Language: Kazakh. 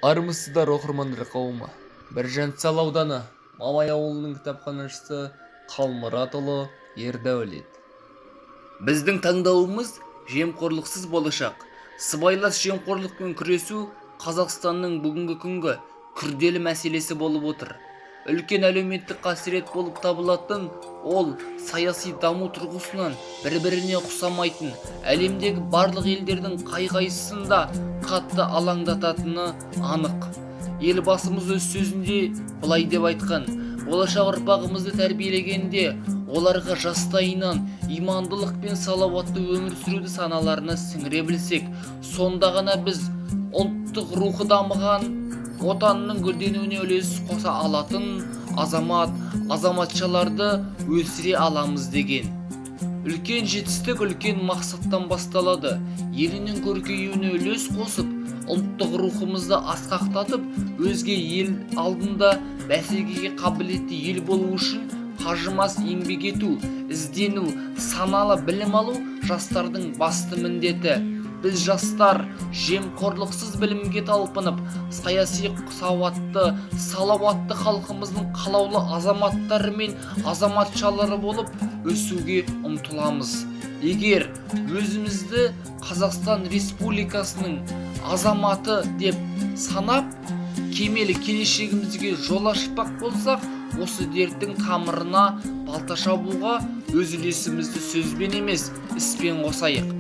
Армысыздар, оқырмандар қауымы! Біржан сал ауданы, Мамай ауылының кітапханашысы Қалмұратұлы Ердәулет. Біздің таңдауымыз – жемқорлықсыз болашақ. Сыбайлас жемқорлықпен күресу Қазақстанның бүгінгі күнгі күрделі мәселесі болып отыр. Үлкен әлеуметтік қасірет болып табылатын ол саяси даму тұрғысынан бір-біріне ұқсамайтын әлемдегі барлық елдердің қай-қайсысын да қатты алаңдататыны анық. Елбасымыз өз сөзінде былай деп айтқан: «Болашақ ұрпағымызды тәрбиелегенде оларға жастайынан имандылық пен салауатты өмір сүруді саналарына сіңіре білсек, сонда ғана біз ұлттық рухы дамыған, Отанның гүлденуіне үлес қоса алатын азамат азаматшаларды өсіре аламыз», – деген. Үлкен жетістік үлкен мақсаттан басталады. Елінің көркеюіне үлес қосып, ұлттық рухымызды асқақтатып, өзге ел алдында бәсекеге қабілетті ел болу үшін қажымас еңбек ету, іздену, саналы білім алу – жастардың басты міндеті. Біз, жастар, жемқорлықсыз білімге талпынып, саяси сауатты, салауатты, халқымыздың қалаулы азаматтары мен азаматшалары болып өсуге ұмтыламыз. Егер өзімізді Қазақстан Республикасының азаматы деп санап, кемел келешегімізге жол ашпақ болсақ, осы дерттің тамырына балта шабуға өз үлесімізді сөзбен емес, іспен қосайық.